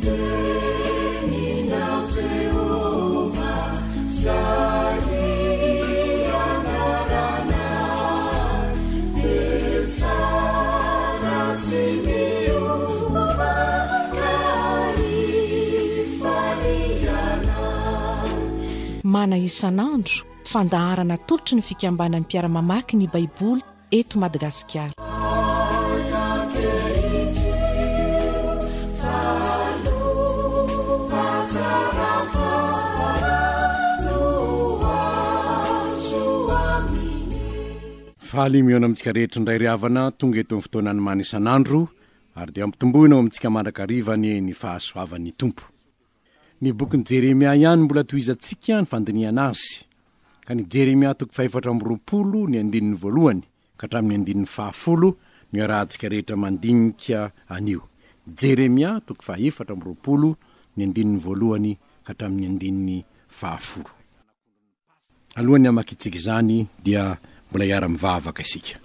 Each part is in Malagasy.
Teninao Jehovah izay anaranao dia tsara tsy miova ka ifalianao. Mana isan'andro, fandaharana atolotry ny fikambanan'ny mpiara-mamaky ny Baiboly eto Madagasikara. Faly mihaona amintsika rehetra indray ry havana tonga eto amin'ny fotoanan'ny mana isan'andro ary dia ampitomboina ao amintsika mandrakariva anie ny fahasoavan'ny Tompo. Ny bokin'i Jeremia ihany mbola tohizantsika ny fandinihana azy, ka ny Jeremia toko fahefatra 24 ny andininy voalohany ka hatramin'ny andininy fahafolo no iarahantsika rehetra mandinika anio. Jeremia toko fahefatra 24 ny andininy voalohany ka hatramin'ny andininy fahafolo. Alohan'ny hamakintsika izany dia mbola hiara-mivavaka isika.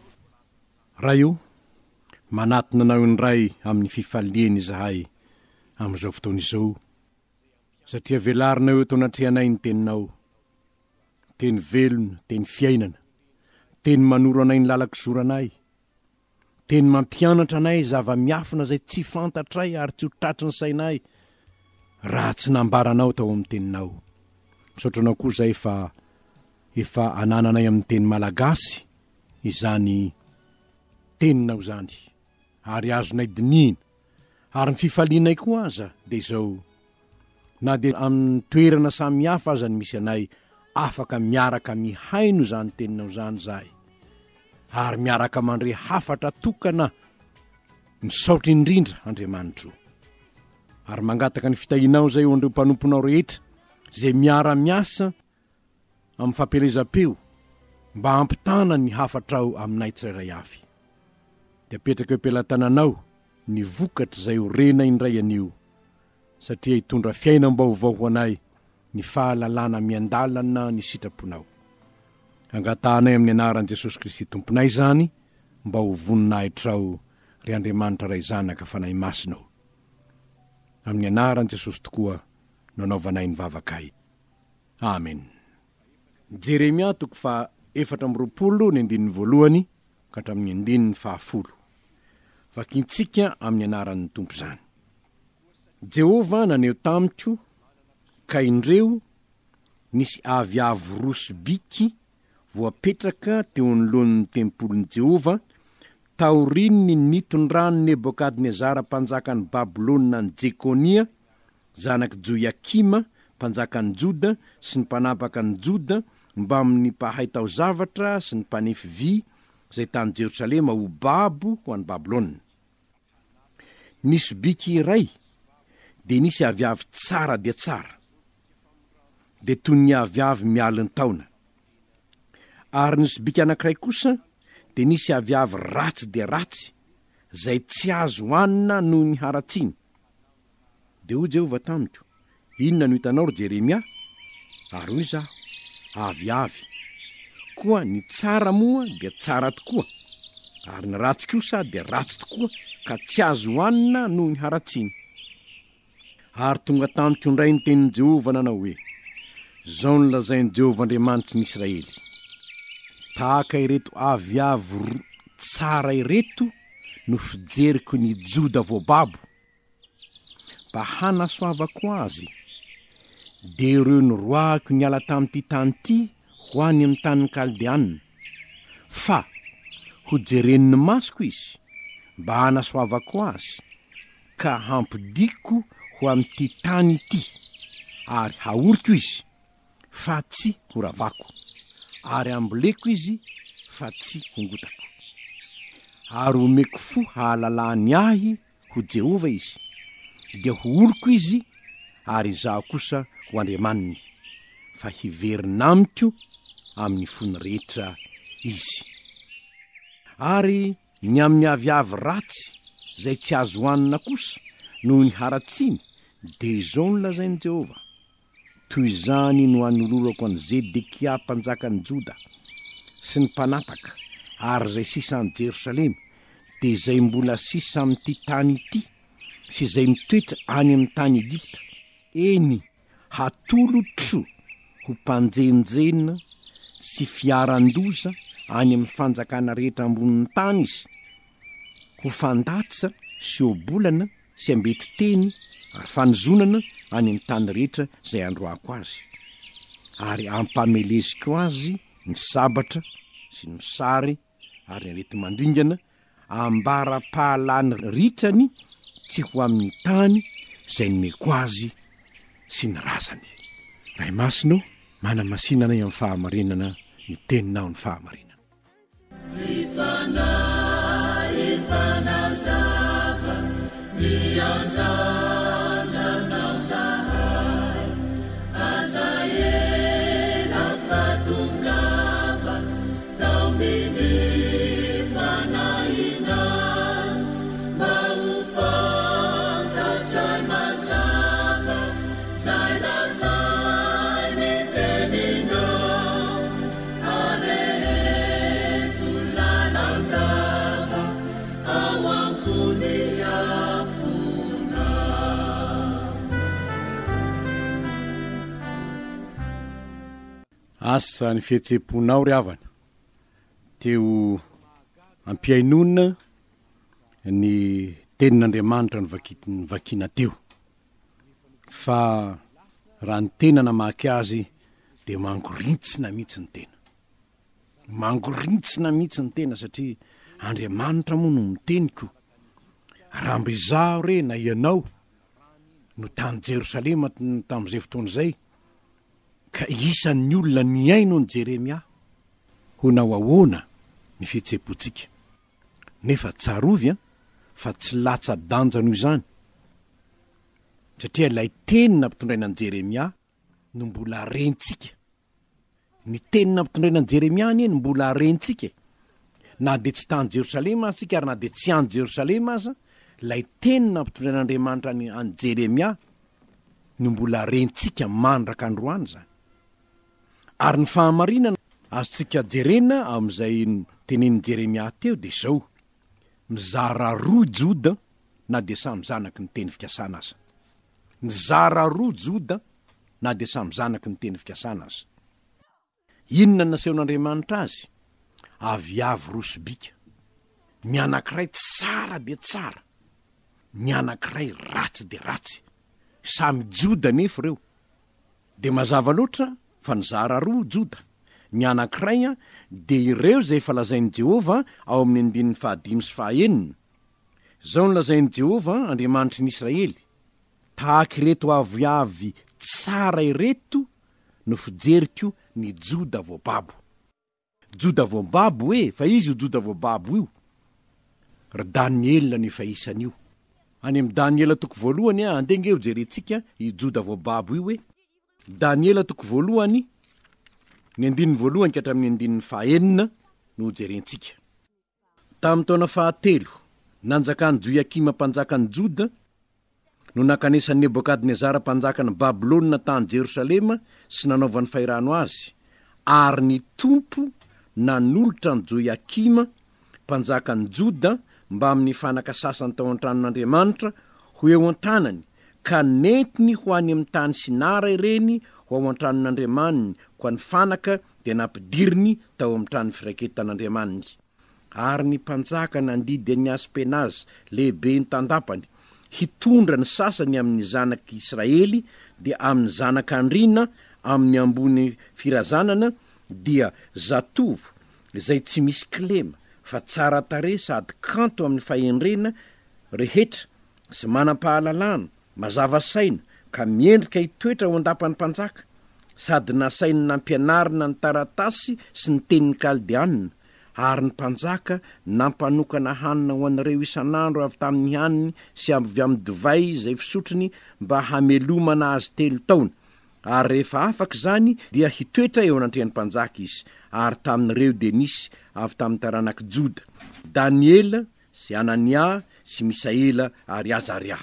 Ray o, manatona Anao indray amin'ny fifaliana izahay amin'izao fotoana izao, satria velarinao eto anatrehanay ny Teninao, Teny velona, Teny fiainana, Teny manoro anay ny lalan-kizoranay, Teny mampianatra anay zava-miafina izay tsy fantatray ary tsy ho tratry ny sainay raha tsy nambaranao tao amin'ny teninao. Misaotra anao koa izay fa efa anananay amin'ny teny malagasy izany teninao izany ary azonay dinihina ary ny fifalianay koa aza dia izao Na dia amin'ny toerana samihafa aza ny misy anay, afaka miaraka mihaino izany teninao izany izahay, ary miaraka mandre hafatra tokana. Misaotra indrindra, Andriamanitro. Ary mangataka ny fitahianao izay ho an'ireo mpanomponao rehetra izay miara-miasa amin'ny fampielezam-peo mba hampitana ny hafatrao aminay tsirairay avy. Dia apetraka eo am-pelatananao ny vokatra izay ho renay indray anio, satria hitondra fiainam-baovao ho anay ny fahalalana miandalana ny sitraponao. Angatahanay amin'ny anaran'i Jesosy Kristy Tomponay izany mba ho voninahitrao, ry Andriamanitra Ray Zanaka Fanahy Masina ô. Amin'ny anaran'i Jesosy tokoa no anaovanay ny vavakay. Amen. Jeremia toko faha 24 ny andininy voalohany ka hatramin'ny andininy fahafolo. Vakintsika amin'ny anaran'ny Tompo izany. Jehovah naneho tamiko, ka indreo, nisy aviavy roa sobiky voapetraka teo anoloan'ny tempolin'i Jehovah, taorian'ny nitondran'i Nebokadnezara mpanjakan'i Babylona an'i Jekonia, zanak'i Joiakima, mpanjakan'i Joda, sy ny mpanapaka an'i Joda, mbamin'ny mpahay taozavatra sy ny mpanefy vy izay tany Jerosalema ho babo ho any Babylona. Ny sobiky iray dia nisy aviavy tsara dia tsara, dia toy ny aviavy mialin-taona. Ary ny sobiky anankiray kosa dia nisy aviavy ratsy dia ratsy, izay tsy azo hanina noho ny haratsiany. Dia hoy Jehovah tamiko, Inona no hitanao, ry Jeremia? Ary hoy izaho, Aviavy. Koa ny tsara moa dia tsara tokoa, ary ny ratsy kosa dia ratsy tokoa, ka tsy azo hohanina noho ny haratsiany. Ary tonga tamiko indray ny tenin'i Jehovah nanao hoe, Izao no lazain'i Jehovah Andriamanitry ny Israely, Tahaka ireto aviavy tsara ireto no fijeriko ny Joda voababo, mba hanasoavako azy, dia ireo noroahiko niala tamin'ity tany ity ho any amin'ny tanin'ny Kaldeana, fa hojeren'ny masoko izy mba hanasoavako azy, ka hampodiako ho amin'ity tany ity, ary haoriko izy, fa tsy horavako, ary hamboleko izy, fa tsy hongotako. Ary homeko fo hahalalany ahy ho Jehovah izy, dia ho oloko izy, ary izaho kosa ho Andriamaniny, fa hiverina amiko amin'ny fony rehetra izy. Ary ny amin'ny aviavy ratsy izay tsy azo hohanina kosa noho ny haratsiany, dia izao no lazain'i Jehovah, Toy izany no hanolorako an'i Zedekia mpanjakan'i Joda, sy ny mpanapaka, ary izay sisa any Jerosalema, dia izay mbola sisa amin'ity tany ity, sy izay mitoetra any amin'ny tany Egypta, eny, hatolotro ho mpanjenjena sy fiharan-doza any amin'ny fanjakana rehetra ambonin'ny tany izy, ho fandatsa sy ohabolana sy ambetiteny ary fanozonana any amin'ny tany rehetra izay androako azy, ary hampameleziko azy ny sabatra sy ny mosary ary ny areti-mandringana, ambara-pahalany ritrany tsy ho amin'ny tany izay nomeko azy sy ny razany. Ray Masina ô, manamasina anay amin'ny fahamarinana, ny Teninao ny fahamarinana. Ry Fanahy Mpanazava, miandrandra Anao zahay, aza ela fa tongava. Asa ny fihetseham-ponao ry havana teo am-pihainoana ny tenin'Andriamanitra novakiana teo. Fa raha ny tena namaky azy dia mangorintsina mihitsy ny tena. Mangorintsina mihitsy ny tena satria Andriamanitra moa no miteny ko. Raha mba izaho re na ianao no tany Jerosalema tamin'izay fotoana izay, Ka isan'ny olona nihaino an'i Jeremia ho nao ahoana ny fihetseham-pontsika? Nefa tsarovy an, fa tsy latsa-danja noho izany, satria ilay teny nampitondraina an'i Jeremia no mbola rentsika. Ny teny nampitondraina an'i Jeremia anie no mbola rentsika e! Na dia tsy tany Jerosalema aza isika ary na dia tsy any Jerosalema aza, ilay teny nampitondrain'Andriamanitra an'i Jeremia no mbola rentsika mandraka androany izany. Ary ny fahamarinana azontsika jerena amin'izay tenenin'i Jeremia teo dia izao, mizara roa Joda na dia samy zanaky ny teny fikasana aza. Mizara roa Joda na dia samy zanaky ny teny fikasana aza. Inona no nasehon'Andriamanitra azy? Aviavy roa sobika. Ny anankiray tsara dia tsara, ny anankiray ratsy dia ratsy. Samy Joda anefa ireo. Dia mazava loatra fa nizara roa Joda. Ny anankiray dia ireo izay efa lazain'i Jehovah ao amin'ny andininy fahadimy sy fahaenina. Izao no lazain'i Jehovah, Andriamanitry ny Israely, Tahaka ireto aviavy tsara ireto no fijeriko ny Joda voababo. Joda voababo e, fa iza io Joda voababo io? Ry Daniela no efa isan'io. Any amin'i Daniela toko voalohany a, andeha nge ho jerentsika io Joda voababo io e. Daniela toko voalohany, ny andininy voalohany ka hatramin'ny andininy fahaenina no ho jerentsika. Tamin'ny taona fahatelo nanjakan'i Joiakima mpanjakan'i Joda, no nankanesan'i Nebokadnezara mpanjakan'i Babylona tany Jerosalema sy nanaovany fahirano azy, ary ny Tompo nanolotra an'i Joiakima mpanjakan'i Joda mbamin'ny fanaka sasany tao an-tranon'Andriamanitra ho eo an-tanany, ka nentiny ho any amin'ny tany Sinara ireny ho ao an-tranon'Andriamaniny, koa ny fanaka dia nampidiriny tao amin'ny trano firaiketan'Andriamaniny. Ary ny mpanjaka nandidy an'i Aspenaza, lehiben'ny tandapany, hitondra ny sasany amin'ny zanak'i Israely, dia amin'ny zanak'andriana amin'ny ambony firazanana, dia zatovo izay tsy misy kilema, fa tsara tarehy sady kanto amin'ny fahendrena rehetra sy manam-pahalalana, Mazava saina, ka miendrika hitoetra ao an-dapan'ny mpanjaka, sady nasainy nampianarina ny taratasy sy ny tenin'ny Kaldeanina, ary ny mpanjaka nampanokana hanina ho an'ireo isan'andro avy tamin'ny haniny sy avy amin'ny divay izay fisotrony mba hamelomana azy telo taona, ary rehefa afaka izany dia hitoetra eo anatrehan'ny mpanjaka izy, ary tamin'ireo dia nisy avy tamin'ny taranak'i Joda, Daniela, sy Anania sy Misaela ary Azaria.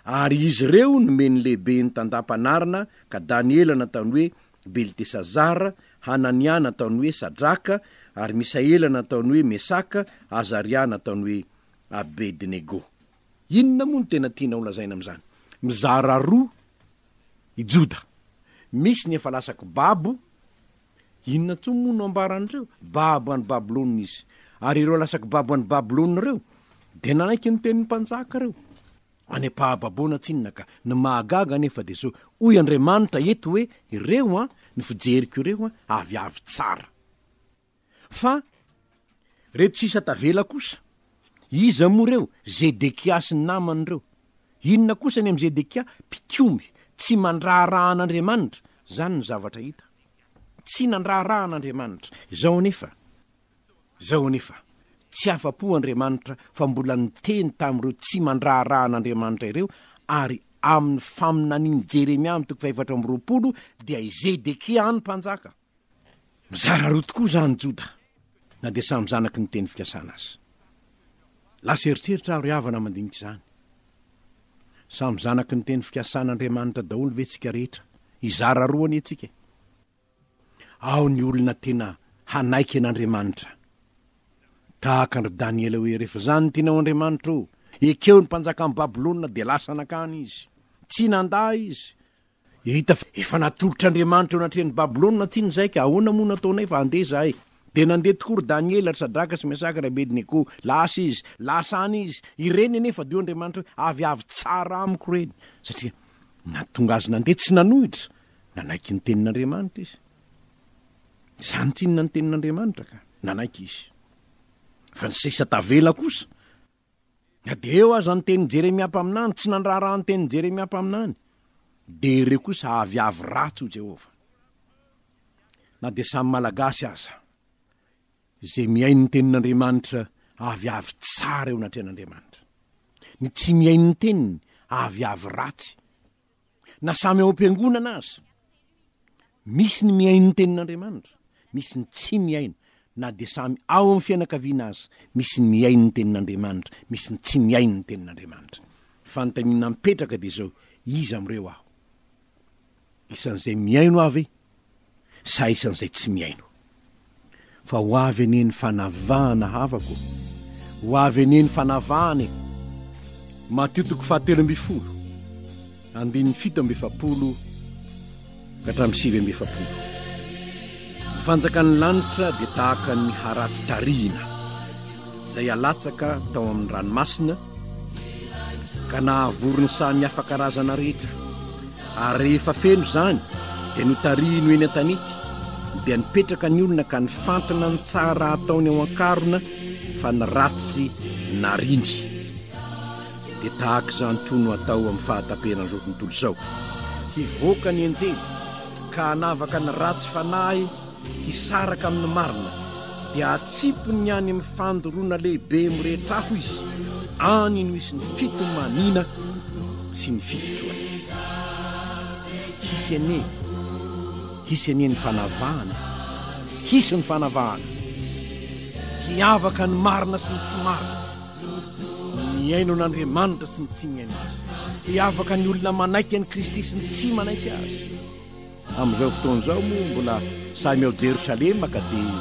Ary izy ireo nomen'ny lehiben'ny tandapa anarana, ka Daniela nataony hoe Beltesazara, Hanania nataony hoe Sadraka, ary Misaela nataony hoe Mesaka, Azaria nataony hoe Abednego. Inona moa no tena tiana holazaina amin'izany? Mizara roa i Joda. Misy ny efa lasa-ko babo, inona intsony moa no ambaran'ireo? Babo any Babylona izy. Ary ireo lasa-ko babo any Babylona ireo, dia nanaiky ny tenin'ny mpanjaka ireo. Any am-pahababoana tsinona ka. Ny mahagaga anefa dia izao, hoy Andriamanitra eto hoe, ireo an, ny fijeriko ireo an, aviavy tsara. Fa reto sisa tavela kosa, iza moa ireo? Zedekia sy ny namany ireo. Inona kosa ny amin'i Zedekia? Mpikomy, tsy mandraharaha an'Andriamanitra. Izany no zavatra hita. Tsy nandraharaha an'Andriamanitra. Izao anefa, izao anefa, tsy afa-po Andriamanitra fa mbola niteny tamin'ireo tsy mandraharaha an'Andriamanitra ireo, ary amin'ny faminanian'i Jeremia amin'ny toko fahefatra amby 20 dia i Zedekia ny mpanjaka. Mizara roa tokoa izany Joda, na dia samy zanaky ny teny fikasana aza. Lasa eritreritra aho ry havana mandinika izany. Samy zanaky ny teny fikasan'Andriamanitra daholo ve tsika rehetra? Hizara roa anie tsika e! Ao ny olona tena hanaiky an'Andriamanitra. Tahaka an-dry Daniela hoe rehefa izany no tianao Andriamanitra o, ekeo ny mpanjakan'i Babylona dia lasa nankany izy. Tsy nandà izy. Hita fa efa natolotr'Andriamanitra eo anatrehan'i Babylona tsinona izahay ka ahoana moa no ataonay fa handeha izahay? Dia nandeha tokoa ry Daniela, ry Sadraka sy Mesaka ary Abednego. Lasa izy. Lasa any izy. Ireny anefa dia hoy Andriamanitra hoe, Avy avy tsara amiko ireny. Satria nahatonga azy nandeha tsy nanohitra, nanaiky ny tenin'Andriamanitra izy. Izany tsinona ny tenin'Andriamanitra ka. Nanaiky izy. Fa ny sisa tavela kosa, Na dia eo aza ny tenin'i Jeremia mpaminany, tsy nandraharaha ny tenin'i Jeremia mpaminany, dia ireo kosa aviavy ratsy hoy Jehovah. Na dia samy Malagasy aza, izay mihaino ny tenin'Andriamanitra aviavy tsara eo anatrehan'Andriamanitra. Ny tsy mihaino ny teniny aviavy ratsy. Na samy ao am-piangonana aza, misy ny mihaino ny tenin'Andriamanitra, misy ny tsy mihaino. Na dia samy ao amin'ny fianakaviana aza, misy ny mihaino ny tenin'Andriamanitra, misy ny tsy mihaino ny tenin'Andriamanitra. Fanontaniana mipetraka dia izao, iza amin'ireo aho? Isan'izay mihaino aho ve sa isan'izay tsy mihaino? Fa ho avy anie ny fanavahana havako ô! Ho avy anie ny fanavahana e! Matio toko fahatelo ambinifolo, andininy 47 ka hatramin'ny 49. Ny fanjakan'ny lanitra dia tahaka ny harato tarihina, izay alatsaka tao amin'ny ranomasina, ka nahavory ny samy hafa karazana rehetra. Ary rehefa feno izany, dia notarihiny ho eny an-tanety, dia nipetraka ny olona ka nifantina ny tsara hataony ao an-karona, fa ny ratsy nariny. Dia tahaka izany koa no hatao amin'ny fahataperan'izao tontolo izao. Hivoaka ny anjely, ka hanavaka ny ratsy fanahy hisaraka amin'ny marina, dia hatsipiny any amin'ny fandoroana lehibe mirehitra afo izy, any no hisy ny fitomaniana sy ny fikitroha-nify. Hisy anie, hisy anie ny fanavahana, hisy ny fanavahana, hiavaka ny marina sy ny tsy marina, ny mihaino an'Andriamanitra sy ny tsy mihaino Azy, hiavaka ny olona manaiky an'i Kristy sy ny tsy manaiky Azy. Amin'izao fotoana izao moa mbola samy ao Jerosalema ka dia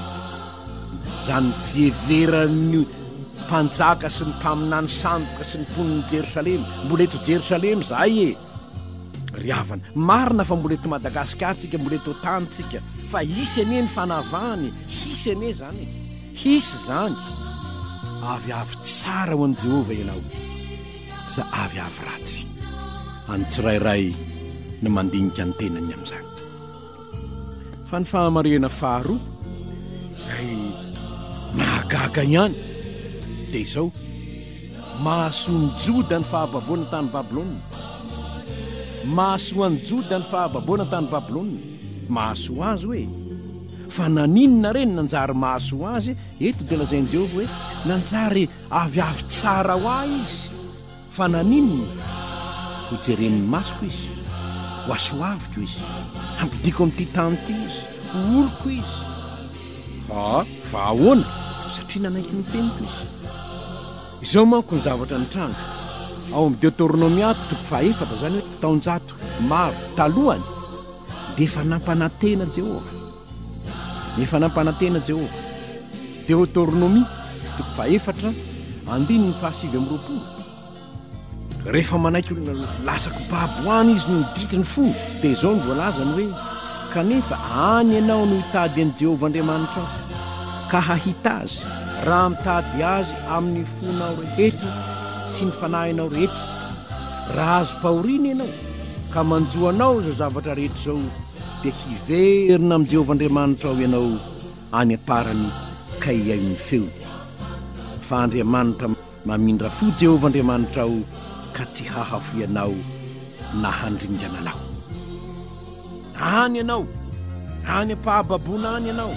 izany fiheveran'ny mpanjaka sy ny mpaminany sandoka sy ny mponin'i Jerosalema. Mbola eto Jerosalema izahay e! Ry havana, marina fa mbola eto Madagasikara tsika, mbola eto tany tsika, fa hisy anie ny fanavahana e! Hisy anie izany e! Hisy izany! Avy avy tsara ho an'i Jehovah ianao. sa avy avy ratsy? An'ny tsirairay ny mandinika ny tenany amin'izany. Fa ny fahamarihana faharoa izay mahagaga ihany dia izao, mahasoa ny Joda ny fahababoana tany Babylona. Mahasoa an'i Joda ny fahababoana tany Babylona. Mahasoa azy hoe? Fa naninona re no nanjary mahasoa azy? Eto dia lazain'i Jehovah hoe nanjary Aviavy tsara ho ahy izy, fa naninona? Ho jeren'ny masoko izy, ho asoaviko izy, hampodiako amin'ity tany ity izy, ho oloko izy. Ha, fa ahoana? Satria nanaiky ny teniko izy. Izao manko ny zavatra nitranga, ao amin'ny Deoteronomia toko fahaefatra, izany hoe taonjato maro talohany, dia efa nampanantena Jehovah. Efa nampanantena Jehovah. Deoteronomia, toko fahefatra, andininy fahasivy amby 20. Rehefa manaiky olona lasako babo any izy no niditra ny fony, dia izao no voalazany hoe, Kanefa any ianao no hitady an'i Jehovah Andriamanitrao, ka hahita azy, raha mitady azy amin'ny fonao rehetra sy ny fanahinao rehetra. Raha azom-pahoriana ianao, ka manjo anao izao zavatra rehetra izao, dia hiverina amin'i Jehovah Andriamanitrao ianao any am-parany ka hihaino ny feony. Fa Andriamanitra Mamindra fo Jehovah Andriamanitrao ka tsy hahafoy anao na handringana anao. Any ianao, any am-pahababoana any ianao.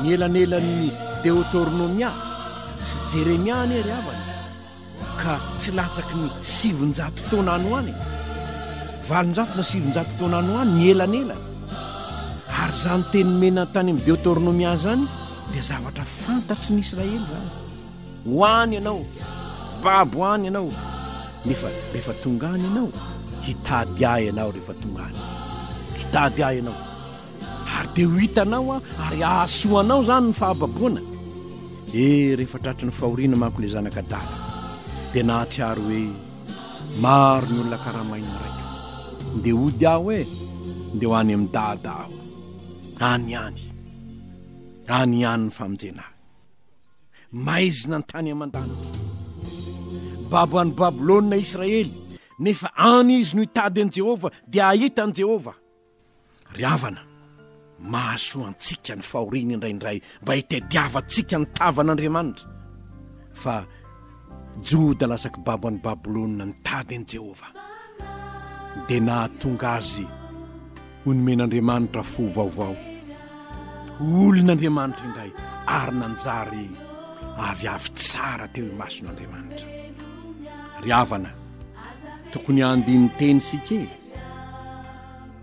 Ny elanelan'ny Deotornomia sy Jeremia anie ry havana ka tsy latsaky ny 900 taona any ho any e. 800 na 900 taona any ho any ny elanelany. Ary izany teny nomena tany amin'ny Deotornomia izany dia zavatra fantatry ny Israely izany. Ho any ianao, babo any ianao, nefa rehefa tonga any ianao, hitady ahy ianao rehefa tonga any. Hitady ahy ianao. Ary dia ho hitanao aho, ary hahasoa anao izany ny fahababoana. E, rehefa tratry ny fahoriana manko ilay zanak'adala, dia nahatsiaro hoe maro ny olona karamain'ny raiko. Ndeha hody aho e, ndeha ho any amin'i dada aho. Any ihany, any ihany ny famonjena ahy. Maizina an-tany aman-danitra. Babo any Babylona Israely, nefa any izy no hitady an'i Jehovah, dia hahita an'i Jehovah. Ry havana, mahasoa antsika ny fahoriana indraindray mba hitadiavantsika ny tavan'Andriamanitra. Fa Joda lasa kibabo any Babylona nitady an'i Jehovah, dia nahatonga azy ho nomen'Andriamanitra fo vaovao, ho olon'Andriamanitra indray, ary nanjary aviavy tsara teo imason'Andriamanitra. Ry havana, tokony handini-teny isika e!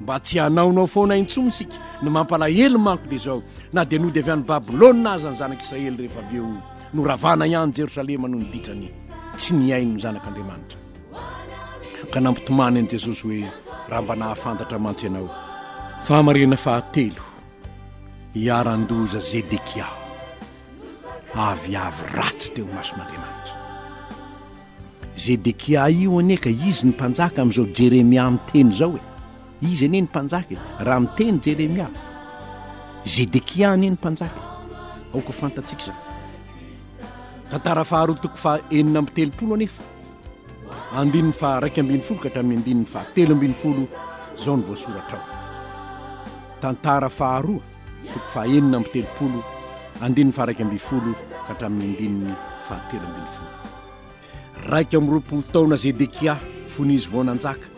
Mba tsy hanaonao foana intsony isika. Ny mampalahelo manko dia izao, na dia nody avy any Babylona aza ny zanak'Israely rehefa avy eo, noravana ihany Jerosalema noho ny ditrany tsy nihaino ny Zanak'Andriamanitra. Ka nampitomany an'i Jesosy hoe, Raha mba nahafantatra mantsy ianao. Fahamarihana fahatelo, iharan-doza Zedekia, aviavy ratsy teo imason'Andriamanitra. Zedekia io anie ka izy no mpanjaka amin'izao Jeremia miteny izao e. Izy anie ny mpanjaka e. Raha miteny Jeremia, Zedekia anie ny mpanjaka e. Aoka ho fantatsika izany. Tantara faharoa toko faha 36 anefa, andininy faha 11 ka hatramin'ny andininy faha 13, izao no voasoratra ao. Tantara faharoa toko faha 36, andininy faha 11 ka hatramin'ny andininy faha 13. 21 taona Zedekia fony izy vao nanjaka,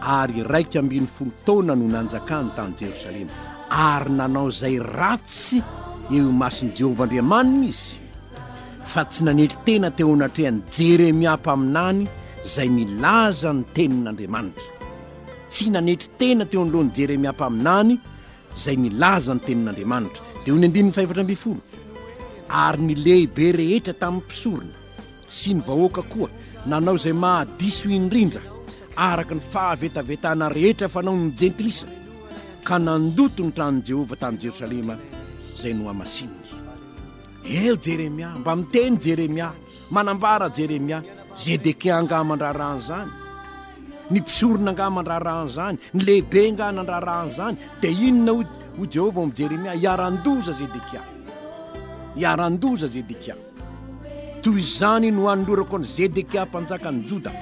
ary 11 taona no nanjakany tany Jerosalema. Ary nanao izay ratsy eo imason'i Jehovah Andriamaniny izy, fa tsy nanetry tena teo anatrehan'i Jeremia mpaminany izay nilaza ny tenin'Andriamanitra. Tsy nanetry tena teo anoloan'i Jeremia mpaminany izay nilaza ny tenin'Andriamanitra. Dia hoy ny andininy fahefatra ambin'ny folo, Ary ny lehibe rehetra tamin'ny mpisorona, sy ny vahoaka koa nanao izay mahadiso indrindra araka ny fahavetavetana rehetra fanaon'ny jentilisa, ka nandoto ny tranon'i Jehovah tany Jerosalema izay nohamasininy. Eo Jeremia, mba miteny Jeremia, manambara Jeremia, Zedekia angaha mandraharaha an'izany? Ny mpisorona angaha mandraharaha an'izany? Ny lehibe angaha nandraharaha an'izany? Dia inona hoy hoy Jehovah ao amin'i Jeremia? Hiharan-doza Zedekia. Hiharan-doza Zedekia. Toy izany no hanolorako an'i Zedekia mpanjakan'i Joda.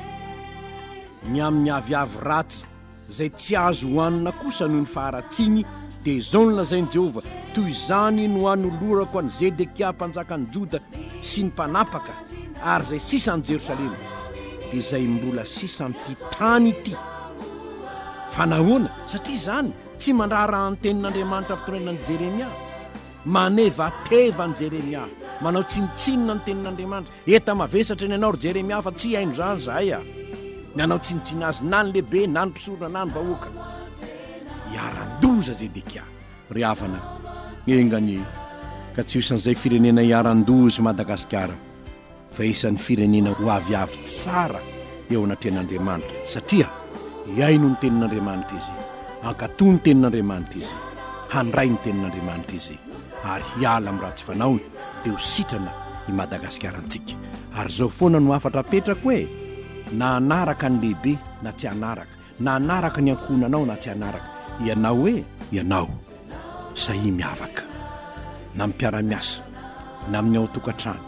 Ny amin'ny aviavy ratsy izay tsy azo hohanina kosa noho ny faharatsiany, dia izao no lazain'i Jehovah, Toy izany no hanolorako an'i Zedekia mpanjakan'i Joda sy ny mpanapaka ary izay sisa any Jerosalema, dia izay mbola sisa amin'ity tany ity. Fa nahoana? Satria izany tsy mandraharaha ny tenin'Andriamanitra ampitoraina an'i Jeremia. Manevateva an'i Jeremia, manao tsinontsinona ny tenin'Andriamanitra. Enta-mavesatra ny anao, ry Jeremia, fa tsy hihaino izany izahay a! Nanao tsinontsinona azy na ny lehibe, na ny mpisorona, na ny vahoaka. Iharan-doza Zedekia. Ry havana, enga anie ka tsy ho isan'izay firenena iharan-doza i Madagasikara. fa isan'ny firenena ho avy avy tsara eo anatrehan'Andriamanitra, satria hihaino ny tenin'Andriamanitra izy, hankatò ny tenin'Andriamanitra izy, handray ny tenin'Andriamanitra izy, ary hiala amin'ny ratsy fanaony, dia ho sitrana i Madagasikarantsika. Ary izao foana no hafatra apetrako e! Na hanaraka ny lehibe na tsy hanaraka, na hanaraka ny ankohonanao na tsy hanaraka. Ianao hoe ianao. Sahia miavaka. Na amin'ny mpiara-miasa, na amin'ny ao an-tokantrano.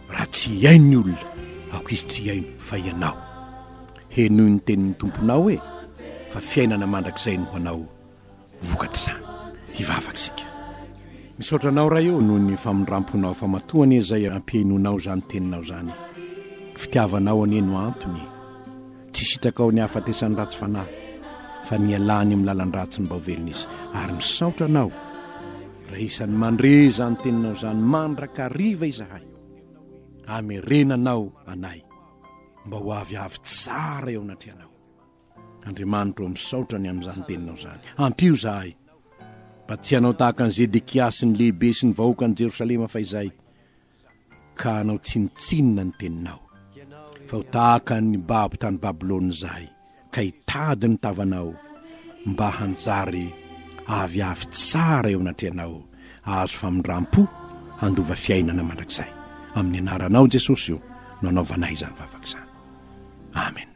Raha tsy hihaino ny olona, aoka izy tsy hihaino fa ianao. Henoy ny tenin'ny Tomponao e, fa fiainana mandrakizay no ho anao vokatr'izany. Hivavaka isika. Misaotra Anao Ray ô noho ny famindramponao fa matoa anie izay ampihainoanao izany teninao izany. Fitiavanao anie no antony e. Tsy sitrakao ny hahafatesan'ny ratsy fanahy fa ny hialany amin'ny lalan-dratsiny mba ho velona izy. Ary misaotra Anao raha isan'ny mandre izany teninao izany mandrakariva izahay. Amerenanao anay mba ho avy avy tsara eo anatrehanao. Andriamanitra ô misaotra ny amin'izany teninao izany. Ampio izahay mba tsy hanao tahaka an'i Zedekia sy ny lehibe sy ny vahoakan'i Jerosalema fahizay ka hanao tsinontsinona ny teninao. Fa ho tahaka ny babo tany Babylona izahay ka hitady ny tavanao mba hanjary avy avy tsara eo anatrehanao hahazo famindram-po handova fiainana mandrakizay. Amin'ny anaranao Jesosy ô no anaovanay izany vavaka izany. Amen.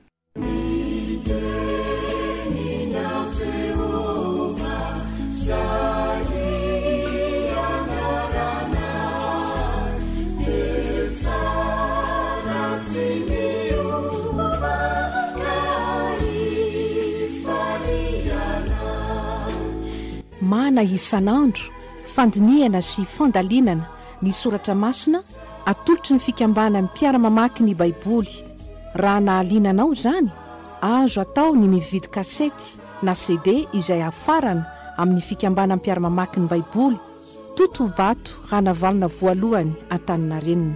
Mana isan'andro, fandinihana sy fandalinana ny soratra masina atolotry ny fikambanan'ny mpiara-mamaky ny Baiboly. Raha nahaliana anao izany, azo atao ny mividy kasety na CD izay hafarana amin'ny fikambanan'ny mpiara-mamaky ny Baiboly, Totobato Ranavalona Voalohany Antaninarenina.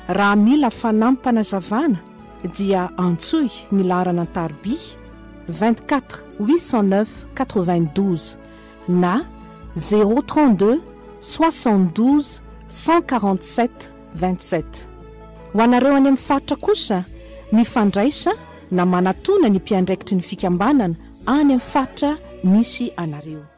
Raha mila fanampim-panazavana dia antsoy ny laharana an-tariby 24 809 92 na 032 72 147 27. Ho anareo any amin'ny faritra kosa, mifandraisa na manatona ny mpiandraikitry ny fikambanana any amin'ny faritra misy anareo.